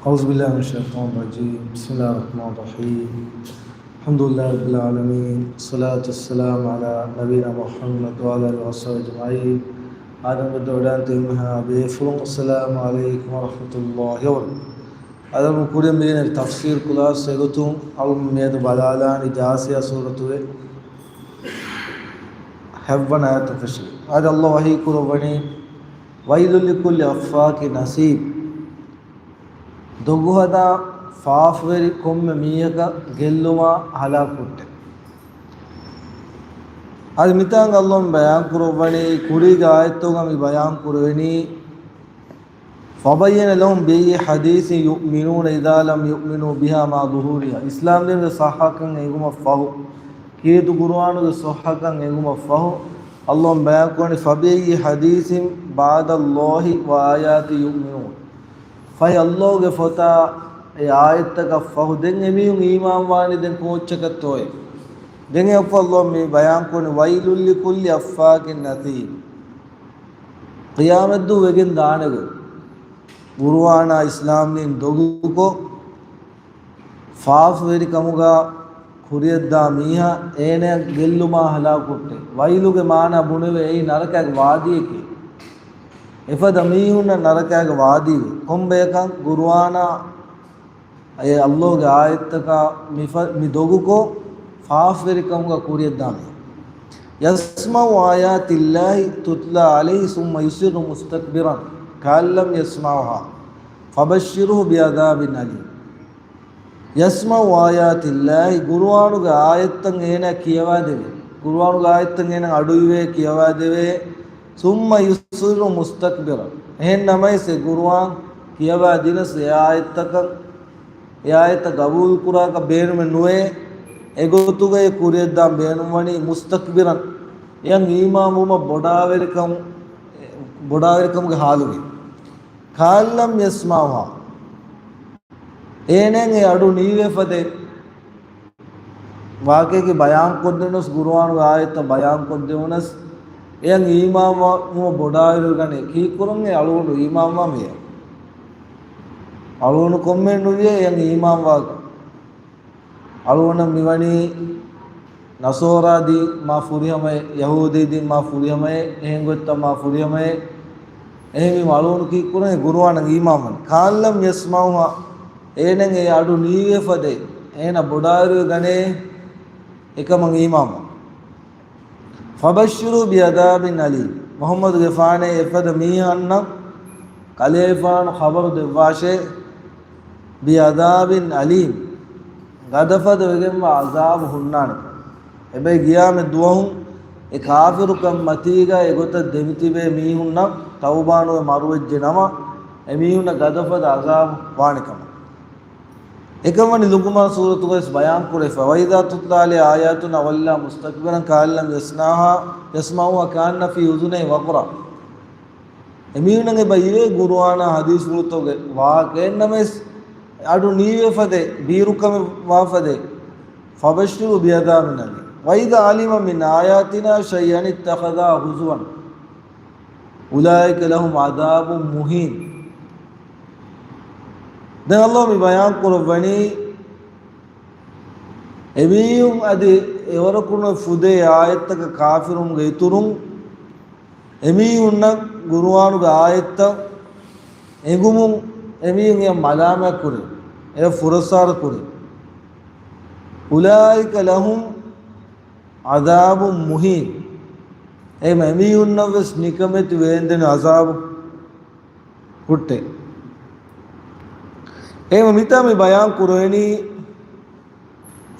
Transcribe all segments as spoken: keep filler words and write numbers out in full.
أعوذ بالله من الشيطان الرجيم. بسم الله الرحمن الرحيم. الحمد لله رب العالمين. الصلاة والسلام على نبينا محمد وعلى آله وصحبه أجمعين. އާދަމްގެ ދޮޑާން ތެމިހާ ބޭފުޅުން، السلام عليكم ورحمة الله وبركاته. އަދަބު ކުރިން މިދިން ތަފްސީރު ކުލާސް އެގޮތުން އަޅުން މިއަދު ބަލާލާނީ ޖާސިޔާ ސޫރަތުގެ ހަތްވަނަ އާޔަތުން ފެށިގެން. އާދެ، ﷲ ވަޙީ ކުރައްވަނީ، ويل لكل أفاك أثيم. ދޮގުހަދާ ފާފަވެރި ކޮންމެ މީހަކަށް ގެއްލުމާ ހަލާކު ހުއްޓޭ. އަދި މިތާނގަ ﷲ ބަޔާން ކުރައްވަނީ ކުރީގެ އާޔަތުގަ މި ބަޔާން ކުރެވެނީ، فَبَيَّنَ لَهُم بِأَيِّ حَدِيثٍ يُؤْمِنُونَ إِذَا لَمْ يُؤْمِنُوا بِهَا مَعَ ظُهُورِهَا. އިސްލާމް ދީނުގެ ޞައްޙަކަން އެނގުމަށް ފަހު، ކީރިތި ޤުރުއާނުގެ ޞައްޙަކަން އެނގުމަށް ފަހު، ﷲ ބަޔާން ކުރަނީ، فَبِأَيِّ حَدِيثٍ بَعْدَ اللَّهِ وَآيَاتِهِ يُؤْمِنُونَ. ފަހެ ﷲގެ ފޮތާ އެ އާޔަތްތަކަށް ފަހު ދެން އެމީހުން އީމާންވާނީ ދެން ކޯއްޗަކަށްތޯއޭ؟ ދެން އެއަށްފަހު ﷲ މި ބަޔާން ކުރަނީ، وَيْلٌ لِكُلِّ أَفَّاكٍ أَثِيمٍ. ޤިޔާމަތްދުވަހު ވެގެން ދާނެގޮތް، ޤުރުއާނާ އިސްލާމްދީން ދޮގުކޮށް، ފާފަވެރިކަމުގަ ކުރިޔަށްދާ މީހާ އޭނައަށް ގެއްލުމާ ހަލާކު ހުއްޓޭ. ވައިލުގެ މާނަ ބުނެވޭ އެއީ ނަރަކައިގެ ވާދީއެކޭ. އެފަދަ މީހުންނަށް ނަރަކައިގެ ވާދީވޭ. ކޮންބަޔަކަށް ޤުރުއާނާ އެ ﷲގެ އާޔަތްތަކާ މި ފަ-، މި ދޮގުކޮށް، ފާފަވެރިކަމުގަ ކުރިޔަށްދާ މީހުން. يَسْمَعُ آيَاتِ اللَّهِ تُتْلَىٰ عَلَيْهِ ثُمَّ يُصِرُّ مُسْتَكْبِرًا كَأَن لَّمْ يَسْمَعْهَا فَبَشِّرْهُ بِعَذَابٍ أَلِيمٍ. يَسْمَعُ آيَاتِ اللَّهِ، ޤުރުއާނުގެ އާޔަތްތައް އޭނާ ކިޔަވާދެވޭ. ޤުރުއާނުގެ އާޔަތްތައް އޭނާ އަޑުއިވޭ ކިޔަވާދެވޭ. ثُمَّ يُصِرُّ مُسْتَكْبِرًا. އެހެން ނަމަވެސް އެ ޤުރުއާން ކިޔަވާ ދިނަސް އެ އާޔަތްތަކަށް، އެ އާޔަތްތައް ޤަބޫލު ކުރާކަށް ބޭނުމެއް ނުވޭ. އެގޮތުގައި ކުރިޔަށްދާން ބޭނުންވަނީ مُسْتَكْبِرًا، އެޔަށް އީމާންވުމަށް ބޮޑާވެރިކަމު، ބޮޑާވެރިކަމުގެ ޙާލުގައި. كَأَن لَّمْ يَسْمَعْهَا. އޭނައަށް އެ އަޑު ނީވޭފަދައިން، ވާޤިޢަކީ ބަޔާންކޮށްދެވުނަސް، ޤުރުއާނުގެ އާޔަތްތައް ބަޔާންކޮށްދެވުނަސް، އެޔަށް އީމާންވުމަށް ބޮޑާވެރިވެގަނޭ. ކީއްކުރަން އެ އަޅުގަނޑު އީމާންވާ މިޔަށް؟ އަޅުގަނޑު ކޮންމެ ނުވިޔަ އެޔަށް އީމާންވާކަށް. އަޅުގަނޑަށް މިވަނީ ނަޞާރާ ދީން މާ ފުރިހަމައެއް، ޔަހޫދީ ދީން މާ ފުރިހަމައެއް، އެހެން ގޮތްތައް މާ ފުރިހަމައެއް. އެހެންވީމަ އަޅުގަނޑު ކީއްކުރަން އެ ޤުރުއާނަށް އީމާންވަން. كَأَن لَّمْ يَسْمَعْهَا، އޭނައަށް އެ އަޑު ނީވޭފަދައިން، އޭނަ ބޮޑާވެރިވެގަނޭ އެކަމަށް އީމާންވަން. فَبَشِّرْهُ بِعَذَابٍ أَلِيمٍ. މުޙައްމަދުގެފާނޭ އެފަދަ މީހުންނަށް ކަލޭފާނު ޚަބަރު ދެއްވާށޭ، بِعَذَابٍ أَلِيمٍ، ގަދަފަދަ ވެގެންވާ ޢަޛާބު ހުންނާނެ. އެބައި ގިޔާމެ ދުވަހު އެ ކާފިރުކަން މަތީގަ އެގޮތަށް ދެމިތިބޭ މީހުންނަށް ތައުބާނުވެ މަރުވެއްޖެ ނަމަ، އެމީހުންނަށް ގަދަފަދަ ޢަޛާބު ވާނެ ކަމަށް. އެކަންވަނީ ލުޤުމާން ސޫރަތުގައި ވެސް ބަޔާން ކުރެފަ، وَإِذَا تُتْلَىٰ عَلَيْهِ آيَاتُنَا وَلَّىٰ مُسْتَكْبِرًا كَأَن لَّمْ يَسْمَعْهَا، يَسْمَعْهَا كَأَنَّ فِي أُذُنَيْهِ وَقْرًا. އެމީހުންނަށް އެބަ އިވޭ ޤުރުއާނާ ޙަދީޘްފުޅުތަކުގެ ވާހަކަ، އެހެންނަމަވެސް އަޑު ނީވޭފަދައި، ބީރުކަމެއް ވާފަދައި، فَبَشِّرْهُ بِعَذَابٍ أَلِيمٍ. وَإِذَا عَلِمَ مِنْ آيَاتِنَا شَيْئًا اتَّخَذَهَا هُزُوًا. أُولَٰئِكَ لَهُمْ عَذَابٌ مُّهِينٌ. ދެން ﷲ މި ބަޔާން ކުރައްވަނީ، އެމީހުން އަދި އެވަރަކުން ފުދޭ އާޔަތްތަކަށް ކާފިރުންގެ އިތުރުން، އެމީހުންނަށް ޤުރުއާނުގެ އާޔަތްތައް އެނގުމުން އެމީހުން އެޔަށް މަލާމާތް ކުރޭ، އެޔަށް ފުރައްސާރަ ކުރޭ. أُولَٰئِكَ لَهُمْ عَذَابٌ مُّهِينٌ. އެ އެމީހުންނަށް ވެސް ނިކަމެތި ވޭންދެނި ޢަޛާބު ހުއްޓޭ. އެހެންވެ މިތާ މި ބަޔާން ކުރެވެނީ،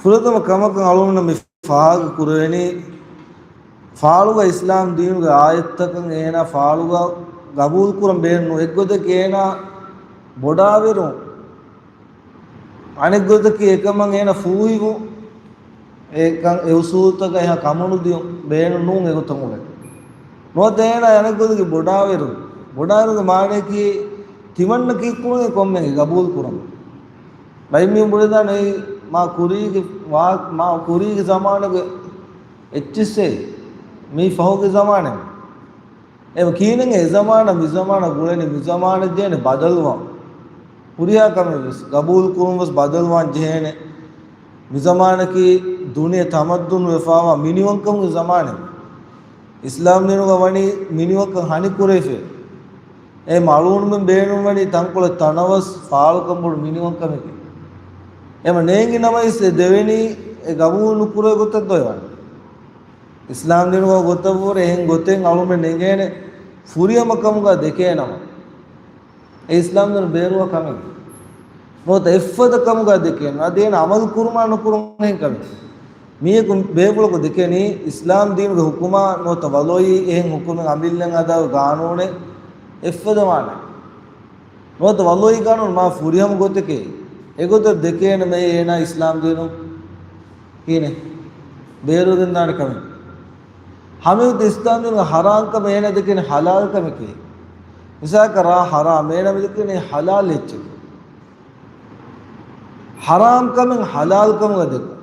ފުރަތަމަ ކަމަކަށް އަޅުގަނޑަށް މި ފާހަގަ ކުރެވެނީ، ފާޅުގަ އިސްލާމް ދީނުގެ އާޔަތްތަކަށް އޭނާ ފާޅުގަ ޤަބޫލު ކުރަން ބޭނުން ނުވޭ. އެއްގޮތަކީ އޭނާ ބޮޑާވެރިވުން، އަނެއްގޮތަކީ އެކަމަށް އޭނާ ފޫހިވުން، އެކަން އެ އުސޫލުތަކަށް އެހާ ކަމުނުދިޔުން ބޭނުން ނޫން އެގޮތަށް އުޅެން. ނުވަތަ އޭނާ އަނެއްގޮތަކީ ބޮޑާވެރިވުން. ބޮޑާވެރިވުންގެ މާނައަކީ ތިމަންނަ ކީއްކުރަން ކޮންމެ ގަބޫލު ކުރަން. ބައެއް މީހުން ބުނެދާނެ އެއީ މާ ކުރީގެ ވާ-، މާ ކުރީގެ ޒަމާނުގެ އެއްޗިއްސޭ މީ ފަހުގެ ޒަމާނެއް. އެ ކީނެން އެ ޒަމާނަށް މި ޒަމާނަށް ގުޅެނީ މި ޒަމާނަށް ދޭނެ ބަދަލުވާން. ހުރިހާ ކަމެއް ވެސް ގަބޫލު ކުރުން ވެސް ބަދަލުވާން ޖެހޭނެ. މި ޒަމާނަކީ ދުނިޔެ ތަމައްދުން ވެފާވާ މިނިވަންކަމުގެ ޒަމާނެއް. އިސްލާމް ދީނުގަ ވަނީ މިނިވަންކަން ހަނި ކުރެވިފައި. އެ މަޅުވުނުމެން ބޭނުންވަނީ ތަންކޮޅެއް ތަނަވަސް ފާޅުކަން ބޮޑު މިނިވަންކަމެކޭ. އެމަ ނޭނގި ނަމަވެސް އެ ދެވެނީ އެ ގަބޫލު ނުކުރޭ ގޮތަށް ދޯ އެވަނީ. އިސްލާމް ދީނުގަ ގޮތަށްވުރެ އެހެން ގޮތެއް އަޅުމެން ނެގޭނެ ފުރިހަމަކަމުގަ ދެކޭނަމަ. އެ އިސްލާމް ދީނު ބޭރުވާ ކަމެއް. ނުވަތަ އެއްފަދަ ކަމުގަ ދެކޭނެ. އަދި އޭނަ އަމަލު ކުރުމާ ނުކުރުން އެހެން ކަމެއް. މީހަކު ބޭފުޅަކު ދެކެނީ އިސްލާމް ދީނުގެ ހުކުމާ ނުވަތަ ވަލޮއީ އެހެން ހުކުމެއް އަމިއްލައިން ހަދާ ގާނޫނެއް އެއްފަދަ މާނައެއް. ނުވަތަ ވަލޮއީ ގާނޫނު މާ ފުރިހަމަ ގޮތެކޭ. އެގޮތަށް ދެކޭނެ މެއި އޭނާ އިސްލާމް ދީނު ކީނެ ބޭރުވެގެންދާނެ ކަމެއް. ހަމައެއޮތީ އިސްލާމް ދީނުގެ ހަރާން ކަމެއް އޭނާ ދެކޭނެ ހަލާލް ކަމެކޭ. މިސާލަކަށް ރާ ހަރާމް އޭނާ މިދެކޭނީ ހަލާލް އެއްޗެކޭ. ހަރާމް ކަމެއް ހަލާލް ކަމުގަ ދެކުން.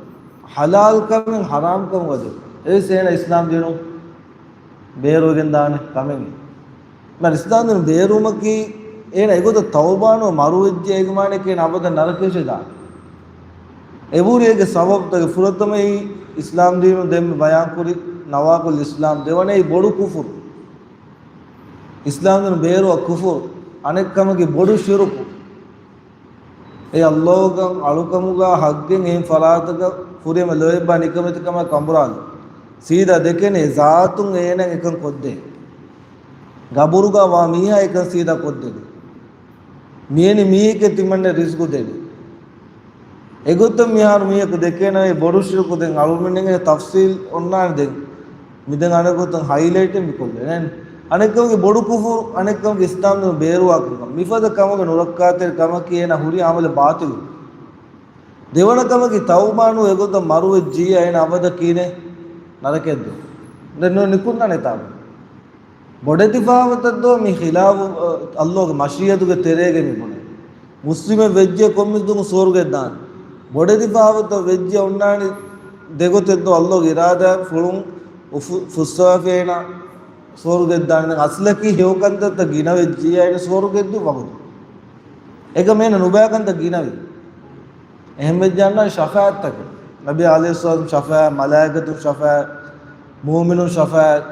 ހަލާލް ކަމެއް ހަރާމް ކަމުގަ ދެކުން. އެވެސް އޭނަ އިސްލާމް ދީނު ބޭރުވެގެން ދާނެ ކަމެއް. މަ އިސްލާމް ދީނު ބޭރުވުމަކީ އޭނަ އެގޮތަށް ތައުބާނު މަރުވެއްޖެ އޭގެ މާނައަކީ އޭނަ އަބަދަށް ނަރަކަޔަށޭ ދާނެ. އެބަހުރި އޭގެ ސަބަބުތަކެއް ފުރަތަމައީ އިސްލާމް ދީނު ދެންމެ ބަޔާންކުރި ނަވާޤުލް އިސްލާމް ދެވަނައީ ބޮޑު ކުފުރު. އިސްލާމް ދީނު ބޭރުވާ ކުފުރު. އަނެއް ކަމަކީ ބޮޑު ޝިރުކު. އެ ﷲ ގެ އަޅުކަމުގަ ޙައްޤެއް އެހެން ފަރާތަކަށް ފުރިހަމަ ލޯތްބާ ނިކަމެތިކަމާ ކަނބުރާލު. ސީދާ ދެކެނީ ޒާތުން އޭނަ އެކަން ކޮށްދޭ. ގަބުރުގަ ވާ މީހާ އެކަން ސީދާ ކޮށްދޭނެ. މިއެނި މީހެކޭ ތިމަންނަ ރިޒްގު ދޭނެ. އެގޮތަށް މިހާރު މީހަކު ދެކޭނަމޭ ބޮޑު ޝިރުކު ދެން އަޅުމެން އެނގޭ ތަފްސީލް އޮންނާނެ ދެން. މި ދެން އަނެއް ގޮތުން ހައިލައިޓެއް މިކޮށްލެވޭނެ. އަނެއްކަމަކީ ބޮޑު ކުފުރު، އަނެއްކަމަކީ އިސްލާމް ދީނު ބޭރުވާކަން. މިފަދަ ކަމުގެ ނުރައްކާތެރި ކަމަކީ އޭނާ ހުރި އަމަލެއް ބާޠިލު. ދެވަނަ ކަމަކީ ތައުބާނު އެގޮތަށް މަރުވެއްޖިއްޔާ އޭނާ އަބަދަށް ކީނެ ނަރަކައަށް ދެން. ދެން ނު ނިކުންނާނެ ތާބު. ބޮޑެތި ފާފަތައް ދޯ މި ޚިލާފު، އަ، ﷲ ގެ މަޝީއަތުގެ ތެރޭގަ މި ބުނެ. މުސްލިމެއް ވެއްޖެ ކޮންމެ ދުވަހު ސުވަރުގެ ދާން. ބޮޑެތި ފާފަތައް ވެއްޖެ އޮންނާނެ ދެގޮތެއް ދޯ ﷲ ގެ އިރާދާ ފުޅުން އުފު-، ފުއްސަވާފި އޭނާ ސުވަރުގެ ދާން. ދެން އަސްލަކީ ހެޔޮ ކަންތައްތައް ގިނަ ވެއްޖިއްޔާ އޭނަ ސުވަރުގެ ދު ވަގުތު. އެކަމޭނަ ނުބައި ކަންތައް ގިނަވި. އެހެން ވެއްޖެ އަންނާނެ ޝަފާއަތްތަކެއް. ނަބީ ޢަލައިހިއްސަލާމް ޝަފާއަތް، މަލާއިކަތުން ޝަފާއަތް، މުއުމިނުން ޝަފާއަތް،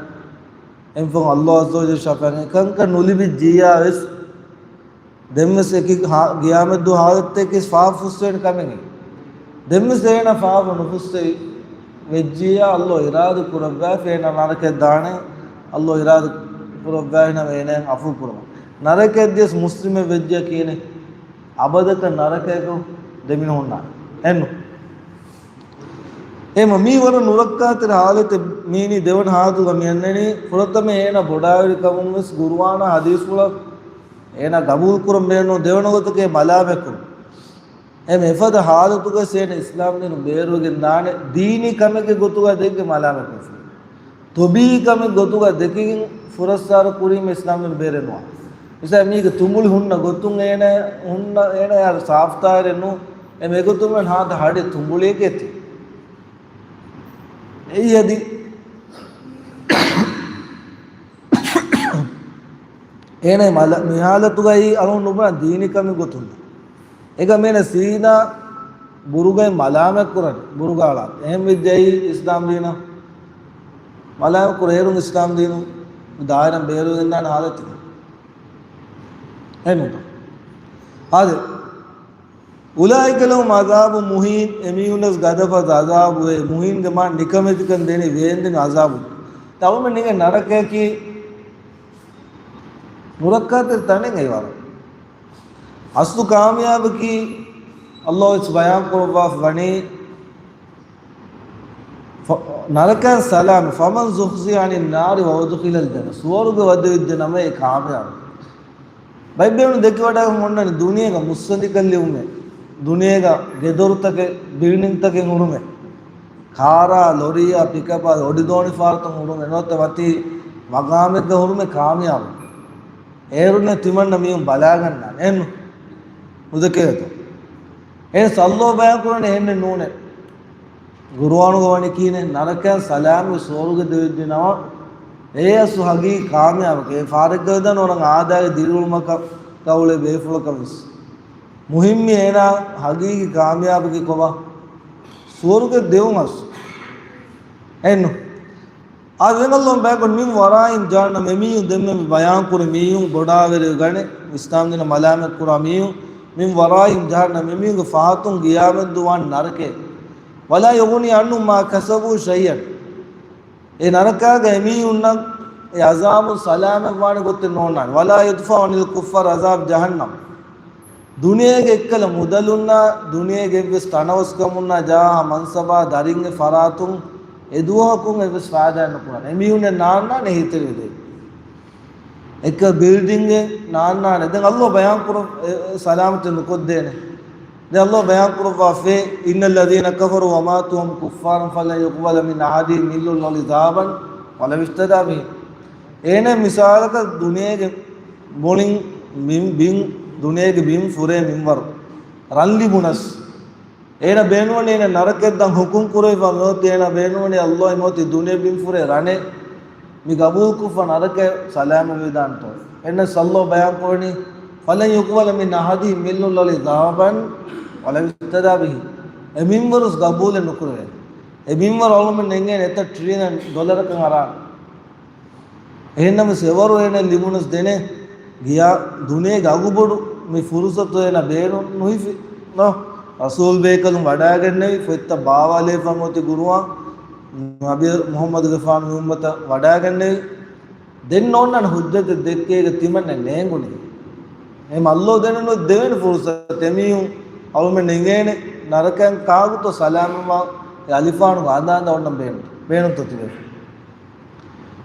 އެންފަހުން ﷲ ޢައްޒަ ވަޖައްލަ ޝަފާއަތް. ކަންކަން ނުލިބިއްޖިއްޔާ ވެސް ދެންވެސް އެކި ހާ-، ގިޔާމަތްދު ހާލަތަކީ ފާފަ ފުއްސެވޭނެ ކަމެއް. ދެންވެސް އޭނަ ފާފަ ނުފުއްސެވި ވެއްޖިއްޔާ ﷲ އިރާދަ ކުރައްވާފި އޭނަ ނަރަކައަށް ދާނެ. ﷲ އިރާދަ ކުރައްވާފިނަމަ އޭނައަށް ޢަފޫ ކުރަމާ. ނަރަކައަށް ދިޔަސް މުސްލިމެއް ވެއްޖެ ކީނެ އަބަދަކަށް ނަރަކައަކު ދެމިނު ހުންނާނެ. އެއްނު. އެމަ މީ ވަރަށް ނުރައްކާތެރި ޙާލަތެއް މީނީ ދެވަނަ ޙާލަތުގަ މި އަންނަނީ. ފުރަތަމަ އޭނަ ބޮޑާވެރި ކަމުން ވެސް ޤުރުއާނާ ޙަދީޘްފުޅަށް އޭނަ ގަބޫލު ކުރަން ބޭނުން. ދެވަނަ ގޮތަކީ މަލާމަތްކުރުން. އެމަ އެފަދަ ޙާލަތުގަ އޭނަ އިސްލާމް ދީނު ބޭރުވެގެން ދާނެ ދީނީ ކަމެއްގެ ގޮތުގަ ދެއްގެ މަލާމަތްކޮށްފި. ޠަބީޢީ ކަމެއް ގޮތުގަ ދެކިގެން ފުރައްސާރަ ކުރީމަ އިސްލާމް ދީނު ބޭރެއް ނުވާ. މިސާލަކަށް މީގެ ތުނބުޅި ހުންނަ ގޮތުން އޭނަ ހުންނަ އޭނަ އަދި ސާފުތާއިރެއް ނޫން. އެމަ އެގޮތުން ހާދަ ހަޑި ތުނބުޅިއެކޭ ތި. އެއީ އަދި އޭނަ މަލަ-، މި ޙާލަތުގައި އަޅުން ނުބުނާ ދީނީ ކަމެއް ގޮތުން. އެކަމޭނަ ސީދާ ބުރުގައި މަލާމަތް ކުރަން، ބުރުގާޅާ. އެހެން ވެއްޖެ އެއީ އިސްލާމް ދީނަށް މަލާމަތް ކުރޭ. އޭރުން އިސްލާމް ދީނު ދާއިރަށް ބޭރުވެގެންދާނެ ޙާލަތެއް. އެހެން ނޫންތަ؟ އާދެ. أولئك لهم عذاب مهين، އެމީހުންނަސް ގަދަފަދަ ޢަޛާބު ވޭ. މުހީންގެ މާނަ ނިކަމެތިކަން ދެނީ ވޭންދެނި ޢަޛާބު. ތައުމެ ނިގެ ނަރަކައަކީ ނުރައްކާތެރި ތަނެއް އެއީ ވަރަށް. އަސްލު ކާމިޔާބަކީ ﷲ ވެސް ބަޔާން ކުރައްވާފަ ވަނީ، ފ-، ނަރަކައިން ސަލާމަތް، فمن زحزح عن النار وأدخل الجنة، ސުވަރުގެ ވަދެވިއްޖެ ނަމަ އެ ކާމިޔާބު. ބައެއް ބޭފުޅުން ދެކިވަޑައިގަން އޮންނަނީ ދުނިޔޭގަ މުއްސަނދިކަން ލިބުމެއް، ދުނިޔޭގަ ގެދޮރުތަކެއް، ބިލްޑިންތަކެއް ހުރުމެއް، ކާރާ، ލޮރީއާ، ޕިކަޕާ، އޮޑިދޯނިފާރުތައް ހުރުމެއް، ނުވަތަ މަތީ މަގާމެއްގަ ހުރުމެއް ކާމިޔާބު. އޭރުންނެއް ތިމަންނަ މީހުން ބަލާގަންނާނެ. އެހެން ނުދެކެވޭތޯ؟ އެހެން ﷲ ބަޔާން ކުރަނީ އެހެންނެއް ނޫނޭ. ޤުރުއާނުގަ ވަނީ ކީނެ، ނަރަކައިން ސަލާމަތް ސުވަރުގެ ދެވިއްޖެ ނަމަ، އެއީ އަސްލު ހަގީގީ ކާމިޔާބަކީ. އެ ފާރެއްގަ ވެދާނެ އޮނަން އާދައިގެ ދިރިއުޅުމަކަށް އުޅޭ ބޭފުޅަކަށް ވެސް. މުހިއްމީ އޭނާ ހަގީގީ ކާމިޔާބަކީ ކޮބާ؟ ސުވަރުގެ ދެވުން އަސް. އެއްނު. އާދެ، ދެން ﷲ ބަޔާންކޮށް، މިން ވަރާއިހިމް ޖަހަންނަމް، އެމީހުން ދެންމެ މި ބަޔާންކުރި މީހުން ބޮޑާވެރި ގަނެ، އިސްލާމްދީނަށް މަލާމަތްކުރާ މީހުން، މިން ވަރާއިހިމް ޖަހަންނަމް، އެމީހުންގެ ފަހަތުން ގިޔާމެން ދުވާން ނަރަކައެއް. ވަލާ ޔުޣުނީ ޢަންހުމް މާ ކަސަބޫ ޝައިއަން. އެ ނަރަކާގަ އެމީހުންނަށް އެ ޢަޒާބުން ސަލާމަތްވާނެ ގޮތެއް ނޯންނާނެ. ވަލާ ޔުދްފަޢު ޢަނިލް ކުއްފާރި ޢަޒާބު ޖަހަންނަމް. ދުނިޔޭގެ އެއްކަލަ މުދަލުންނާ، ދުނިޔޭގެ އެއްވެސް ތަނަވަސްކަމުންނާ، ޖާހާ މަންސަބާ، ދަރިންގެ ފަރާތުން އެ ދުވަހަކުން އެއްވެސް ފާއިދާއެއް ނުކުރާނެ. އެމީހުންނެއް ނާންނާނެ ހިތެރިވެދޭ. އެއްކަލަ ބިލްޑިންގެއް ނާންނާނެ. ދެން ﷲ ބަޔާންކުރަން އެ، އެ ސަލާމަތެއް ނުކޮށްދޭނެ. ދެން ﷲ ބަޔާންކުރައްވާފޭ، إن الذين كفروا وماتوا وهم كفار فلن يقبل من أحدهم ملء الأرض ذهبا ولو افتدى به. އޭނަ މިސާލަކަށް ދުނިޔޭގެ މުޅިން ބިން، ބިން، ދުނިޔޭގެ ބިން ފުރޭ މިންވަރު ރަން ލިބުނަސް، އޭނަ ބޭނުންވަނީ އޭނަ ނަރަކައަށް ދާން ހުކުމް ކުރެވިފަ މިއޮތީ، އޭނަ ބޭނުންވަނީ ﷲ މިއޮތީ ދުނިޔޭ ބިން ފުރޭ ރަނެއް މި ގަބޫލުކޮށްފަ ނަރަކައިން ސަލާމަތްވެދާނެތޯ. އެހެނަސް ﷲ ބަޔާންކުރަނީ، فلن يقبل من أحدهم ملء الأرض ذهبا ولو افتدى به. އެ މިންވަރުސް ގަބޫލެއް ނުކުރެވޭ. އެ މިންވަރު އަޅުމެން ނެނގޭނެ އެތައް ޓްރިލިއަން ޑޮލަރަކަށް އަރާނެ. އެހެންނަމަވެސް އެވަރު އޭނަ ލިބުނަސް ދެނެ ގިޔާ ދުނިޔޭގެ އަގުބޮޑު މި ފުރުސަތު އޭނަ ބޭނުން ނުހިފި. ރަސޫލް ބޭކަލުން ވަޑައިގެންނެވި، ފޮތްތައް ބާވާލެވިފަ މިއޮތީ ގުރުއާން، ނަބީ މުޙައްމަދުގެފާނު މި އުއްމަތަށް ވަޑައިގެންނެވި. ދެން ނޯންނަން ހުއްޖަތެއް ދެއްކޭގެ ތިމަންނަ ނޭނގުނީ. އެހެން ﷲ ދެނެއް ނު ދެވޭނެ ފުރުސަތެއް. އެމީހުން އަޅުމެން ނެނގޭނެ ނަރަކައިން ކާކުތޯ ސަލާމަތްވާ އެ އަލިފާނުގެ އަނދާންދަށް އޮންނަން ބޭނުން، ބޭނުންތޯ ތިބޭފުޅުން.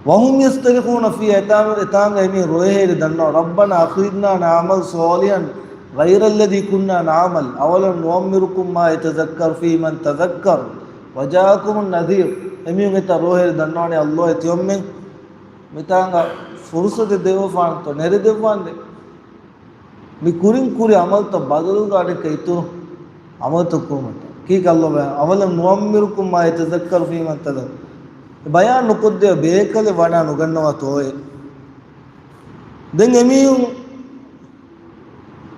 وهم يصطرخون فيها، އެތާނގަ، އެތާނގަ އެމީހުން ރޮއެހޭރި ދަންނަވާ، ربنا أخرجنا نعمل صالحا غير الذي كنا نعمل أولم نعمركم ما يتذكر فيه من تذكر وجاءكم النذير. އެމީހުން އެތާ ރޮއެހޭރި ދަންނަވާނެ ﷲ އޭ ތިޔޮމެން މިތާނގަ ފުރުސަތެއް ދެއްވަފާނެތޯ، ނެރެދެއްވާނދޭ. މި ކުރިން ކުރި ޢަމަލުތައް ބަދަލުގަ އަނެއްކާ އިތުރު ޢަމަލުތައް ކުރުމަށް. ކީކޭ ﷲ ބަޔާން، أولم نعمركم ما يتذكر فيه من تذكر. ބަޔާން ނުކޮށްދޭ ބޭކަލެއް ވަޑާ ނުގަންނަވާތޯއޭ. ދެން އެމީހުން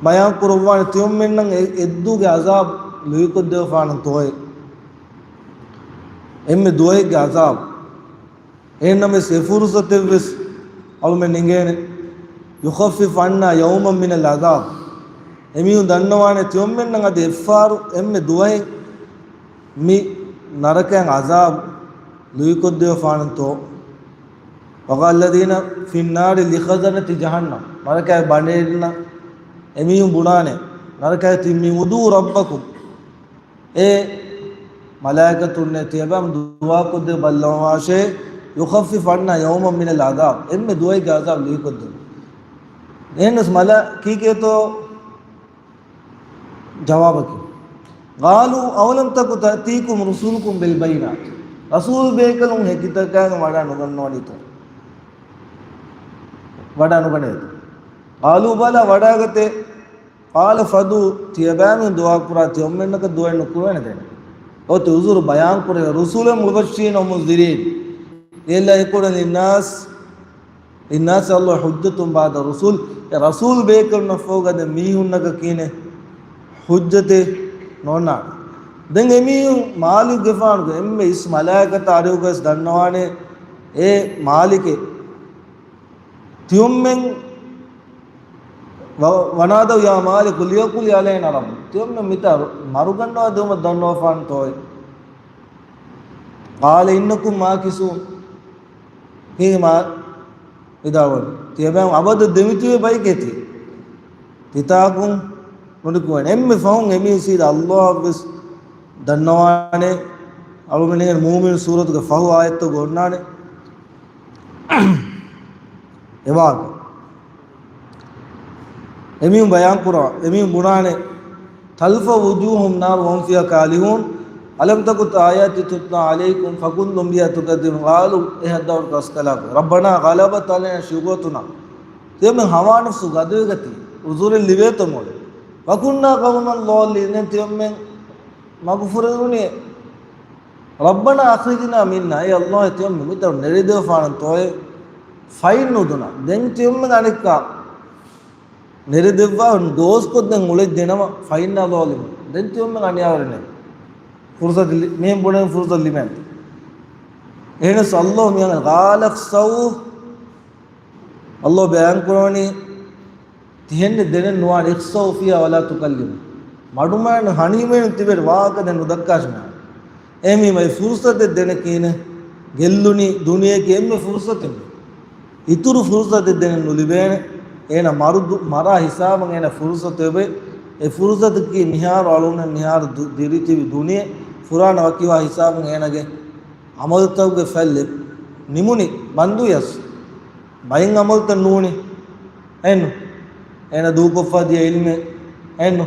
ބަޔާން ކުރައްވާނެ ތިޔޮމެންނަށް އެ، އެއްދުވަހުގެ ޢަޒާބު ލުއިކޮށްދެވިފާނެތޯއޭ. އެންމެ ދުވަހެއްގެ ޢަޒާބު. އެހެންނަމަވެސް އެ ފުރުސަތެއްވެސް އަޅުމެން ނެނގޭނެ. يخفف عنا يوما من العذاب. އެމީހުން ދަންނަވާނެ ތިޔޮމެންނަށް އަދި އެއްފަހަރު އެންމެ ދުވަހެއް މި ނަރަކައިން ޢަޒާބު ލުއިކޮށްދެވިފާނެތޯ. وقال الذين في النار لخزنة جهنم. ނަރަކައިގެ ބަނޑޭރިންނަށް އެމީހުން ބުނާނެ، ނަރަކައިގެ ތިން މީހުން، ادعوا ربكم. އޭ މަލާއިކަތުންނޭ ތިޔަބައިމީހުން ދުޢާކޮށްދޭ ބައްލަވާށޭ، يخفف عنا يوما من العذاب. އެންމެ ދުވަހެއްގެ ޢަޒާބު ލުއިކޮށްދެން. އެހެނަސް މަލާ ކީކޭތޯ ޖަވާބަކީ؟ قالوا أولم تك تأتيكم رسلكم بالبينات. ރަސޫލު ބޭކަލުން ހެކިތަކާގެން ވަޑާ ނުގަންނަވަނީތޯ؟ ވަޑާ ނުގަނެވޭތޯ؟ قالوا بلى، ވަޑާގަތޭ. قال فادعوا، ތިޔަބައިމީހުން ދުޢާކުރާ، ތިޔޮމެންނަކަށް ދުޢައެއް ނުކުރެވޭނެ ދެނެ. އޮތީ ޢުޛުރު ބަޔާންކުރޭ، رسلا مبشرين ومنذرين لئلا يكون للناس، للناس على الله حجة بعد الرسل. އެ ރަސޫލު ބޭކަލުންނަށްފަހުގަ ދެން މީހުންނަކަށް ކިހިނެއް ޙުއްޖަތެއް ނޯންނާނެ. ދެން އެމީހުން މާލިކުގެފާނުގެ އެންމެ އިސް މަލާއިކަތާ އަރިހުގަވެސް ދަންނަވާނެ، އޭ މާލިކޭ، ތިޔޮމެން ވަ-، ونادوا يا مالك ليقض علينا ربك. ތިޔޮމެން މިތާ މަރުގަންނަވާ ދެވުމަށް ދަންނަވާފާނެތޯއޭ. قال إنكم ماكثون. ހީ މާ ވިދާޅުވަނީ، ތިޔަބައިމީހުން އަބަދު ދެމިތިބޭ ބައެކޭ ތި. ތިތާކުން ނުނިކުމެން. އެންމެ ފަހުން އެމީހުން ސީދާ ﷲ ވެސް ދަންނަވާނެ، އަޅުމެން މޫމިނު ސޫރަތުގެ ފަހު އާޔަތްތަކުގަ އޮންނާނެ. އެވާގެ އެމީހުން ބަޔާންކުރާ، އެމީހުން ބުނާނެ، تلفح وجوههم النار وهم فيها كالحون ألم تكن آياتي تتلى عليكم فكنتم بها تكذبون قالوا، އެ ހައްދަވަރު ކަސްކަލާކޮ، ربنا غلبت علينا شقوتنا. ތިޔަމެން ހަވާ ނަފްސު ގަދަވެގަތީ، ޢުޛުރެއް ލިބޭތޯ މޯޅެ. وكنا قوما ضالين، ތިޔަމެން މަގުފުރެވުނީ. ربنا أخرجنا منها، އޭ ﷲ ތިޔަމެން މިތަނުން ނެރެދެވިފާނަންތޯއޭ. فإن عدنا، ދެން ތިޔަމެން އަނެއްކާ ނެރެދެއްވާ ޑޯޒްކޮށްދެން އުޅެއްޖެނަމަ، فإنا ظالمون. ދެން ތިޔޮމެން އަނިޔާވެރިނެއް. ފުރުސަތު ލި-، މިހެން ބުނެ ފުރުސަތު ލިބޭނެ. އެހެނަސް ﷲ މިއަން قال اخسئوا. ﷲ ބަޔާން ކުރަވަނީ، ތިހެން ދެނެއް ނުވާނެ، اخسئوا فيها ولا تكلمون. މަޑުމައިން ހަނީމައިން ތިބެ ވާހަކަ ދެން ނުދައްކާށި މިހާރު. އެހެންވީމަ އެ ފުރުސަތެއް ދެނެ ކީނެ، ގެއްލުނީ ދުނިޔެއަކީ އެންމެ ފުރުސަތެއް. އިތުރު ފުރުސަތެއް ދެނެއް ނުލިބޭނެ. އޭނަ މަރުދު، މަރާ ހިސާބަށް އޭނަ ފުރުސަތެއް އޮބެ. އެ ފުރުސަތަކީ މިހާރު އަޅުން މިހާރު ދު-، ދިރިތިބި ދުނިޔެ ފުރާނަ ވަކިވާ ހިސާބުން އޭނަގެ އަމަލުތަކުގެ ފައްލެއް ނިމުނި ބަންދުވިޔަސް. ބައެއް އަމަލުތައް ނޫނި. އެންނު. އޭނަ ދޫކޮށްފަ ދިޔަ އިލްމެއް. އެންނު.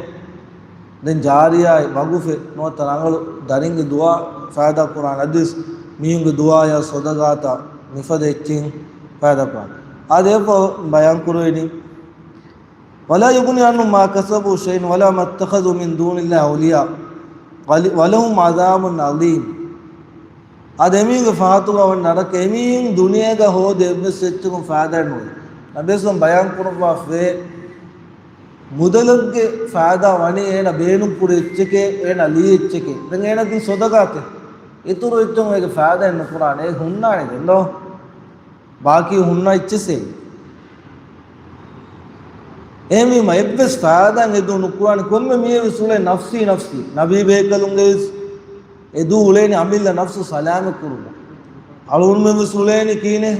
ދެން ޖާރިޔާއި ވަގުފެއް ނުވަތަ ރަނގަޅު ދަރިންގެ ދުޢާ ފައިދާ ކުރާނެ އަދިސް މީހުންގެ ދުޢާޔާ ޞަދަޤާތާ މިފަދަ އެއްޗެއް ފައިދާ ކުރާނެ. އާދެ، އެއަށްފަހު ބަޔާން ކުރެވެނީ، ولا يغني عنهم ما كسبوا شيئا ولا ما اتخذوا من دون الله أولياء ول-، ولهم عذاب عظيم. އަދި އެމީހުންގެ ފަހަތުގަ ވަން ނަރަކަ، އެމީހުން ދުނިޔޭގަ ހޯދި އެއްވެސް އެއްޗަކުން ފައިދާ ނުވޭ. ނަބީސް ވަން ބަޔާން ކުރައްވާފައި، މުދަލެއްގެ ފައިދާ ވަނީ އޭނަ ބޭނުން ކުރި އެއްޗެކޭ، އޭނަ ލީ އެއްޗެކޭ. ދެން އޭނަ ދިން ޞަދަޤާތެއް. އިތުރު އެއްޗުން އޭގެ ފައިދާއެއް ނުކުރާނެ. އެ ހުންނާނެ ދެން ދޯ. ބާކީ ހުންނަ އެއްޗެސޭ. އެހެންވީމަ އެއްވެސް ފައިދާއެއް އެދު ނުކުރާނެ. ކޮންމެ މީހެއްވެސް އުޅޭ ނަފްސީ ނަފްސީ. ނަބީ ބޭކަލުންގެވެސް އެދު އުޅޭނީ އަމިއްލަ ނަފްސު ސަލާމަތް ކުރުމަށް. އަޅުގަނޑުމެންވެސް އުޅޭނީ ކީނެ؟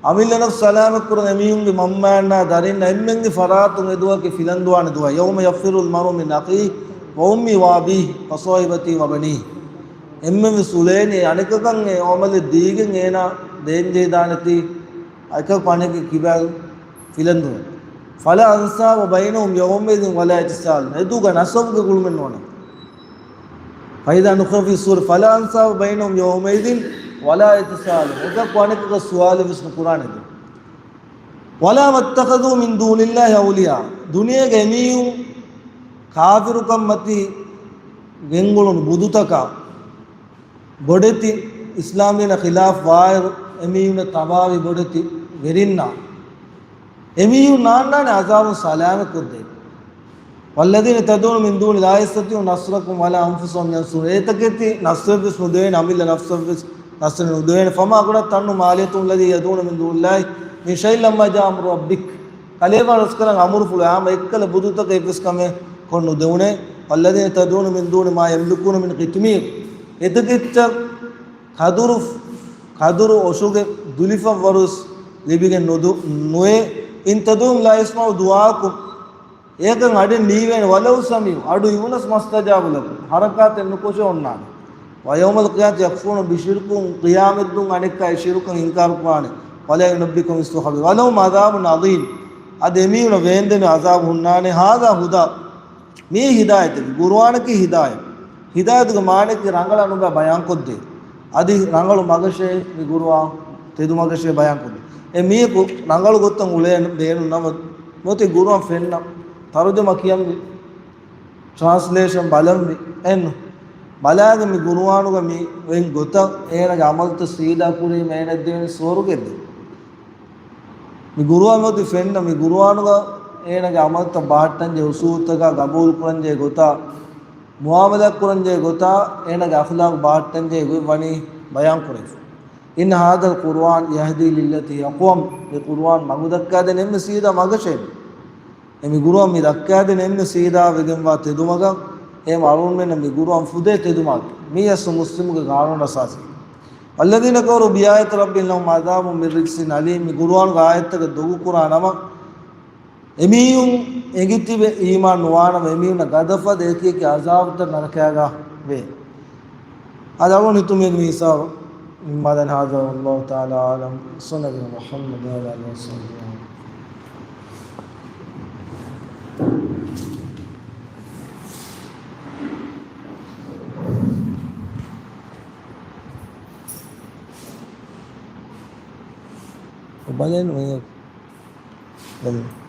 އަމިއްލަ ނަފްސު ސަލާމަތް ކުރަން އެމީހުންގެ މަންމައަންނާ ދަރިންނާ އެންމެންގެ ފަރާތުން އެދުވަކި ފިލަންދުވާނެ ދުވަ. يوم يفر المرء من أخيه وأمه وأبيه وصاحبته وبنيه. އެންމެންވެސް އުޅޭނީ އަނެކަކަށް އެ އަމަލެއް ދީގެން އޭނާ ދޭންޖެހިދާނެތީ އަނެކަކު އަނެކެއް ކިބައިން ފިލަންދުވެ. فلا أنساب بينهم يومئذ ولا يتساءلون. އެދުގަ ނަސަބުގެ ގުޅުމެއް ނޯންނާނެ. فإذا نفخ في الصور فلا أنساب بينهم يومئذ ولا يتساءلون. އެކަކު އަނެކަކަށް ސުވާލެއް ވެސް ނުކުރާނެ. ولا ما اتخذوا من دون الله أولياء. ދުނިޔޭގަ އެމީހުން ކާފިރުކަން މަތީ ގެންގުޅުނު ބުދުތަކާ ބޮޑެތި، އިސްލާމް ދީނަށް ޚިލާފް ވާއިރު އެމީހުންނަށް ތަބާވި ބޮޑެތި ވެރިންނާ އެމީހުން ނާންނާނެ އަޒާބުން ސަލާމަތް ކޮށްދޭ. والذين تدعون من دونه لا يستطيعون نصركم ولا أنفسهم ينصرون. އެތަކެތި ނަޞްރެއްވެސް ނުދެވޭނެ، އަމިއްލަ ނަފްސަށްވެސް ނަޞްރެއް ނުދެވޭނެ. فما أغنت عنهم آلهتهم التي يدعون من دون الله من شيء لما جاء أمر ربك. ކަލޭގެފާނު ރަސްކަލަން އަމުރުފުޅު އާމަ އެއްކަލަ ބުދުތަކަށް އެއްވެސް ކަމެއް ކޮށް ނުދެވުނޭ. والذين تدعون من دونه ما يملكون من قطمير. އެތަކެއްޗަށް ކަދުރު، ކަދުރު އޮށުގެ ދުލިފަށްވަރުސް ލިބިގެން ނުދު-، ނުވޭ. إن تدعوهم لا يسمعوا دعاءكم. އޭކަން އަޑެއް ނީވޭނެ. ولو سمعوا، އަޑު އިވުނަސް، ما استجابوا لكم، ހަރަކާތެއް ނުކޮށެ އޮންނާނެ. ويوم القيامة يكفرون بشرككم، ޤިޔާމަތްދުން އަނެއްކާ އެ ޝިރުކަށް އިންކާރު ކުރާނެ. ولا ينبئكم مثل خبير. ولهم عذاب عظيم. އަދި އެމީހުނަށް ވޭންދެނި އަޒާބު ހުންނާނެ. هذا هدى. މީ ހިދާޔަތެއް، ޤުރުއާނަކީ ހިދާޔަތް. ހިދާޔަތުގެ މާނައަކީ ރަނގަޅަށް ނުބަ ބަޔާންކޮށްދޭ. އަދި ރަނގަޅު މަގަށޭ މި ޤުރުއާން ތެދު މަގަށޭ ބަޔާންކޮށްދޭ. އެ މީހަކު ރަނގަޅު ގޮތަށް އުޅޭން ބޭނުން ނަމަ، ނުވަތަ ޤުރުއާން ފެންނަ ތަރުޖަމާ ކިޔަންވީ، ޓްރާންސްލޭޝަން ބަލަންވީ، އެން ބަލާގެ މި ޤުރުއާނުގަ މި އޮތް ގޮތަށް އޭނަގެ އަމަލުތައް ސީދާ ކުރީމަ އޭނަ ދޭން ސުވަރުގެ ދޭ. މި ޤުރުއާން މަތި ފެންނަ މި ޤުރުއާނުގަ އޭނަގެ އަމަލުތައް ބަހައްޓަންޖެހޭ އުސޫލުތަކާ ގަބޫލުކުރަންޖެހޭ ގޮތާ، މުއާމަލާތް ކުރަންޖެހޭ ގޮތާ، އޭނަގެ އަޚްލާޤު ބަހައްޓަންޖެހޭ ގޮތް ވަނީ ބަޔާން ކުރެވިފަ. إن هذا القرآن يهدي للتي هي أقوم. މި ޤުރުއާން މަގު ދައްކާދޭނެ އެންމެ ސީދާ މަގަށޭ. އެ މި ޤުރުއާން މި ދައްކާދޭނެ އެންމެ ސީދާ ވެގެންވާ ތެދުމަގަށް. އެހެން އަޅުގަނޑުމެންނަށް މި ޤުރުއާން ފުދޭ ތެދުމަގެ. މީ އަސްލު މުސްލިމުގެ ޤާނޫނު އަސާސީ. والذين كفروا بآيات ربهم لهم عذاب من رجز أليم. މި ޤުރުއާނުގެ އާޔަތްތަކަށް ދޮގުކުރާ ނަމަ، އެމީހުން އެނގިތިބެ އީމާން ނުވާނަމަ، އެމީހުންނަށް ގަދަފަދަ އެކި އެކި އަޒާބުތައް ނަރަކައިގަ ވޭ. އަދި އަޅުގަނޑު ހިތުމީގެ މި ހިސާބު މި މާދަން ހާޒަ، والله تعالى أعلم، صلى الله محمد وعلى آله وصحبه. ބަލަން މި، ބަލަން.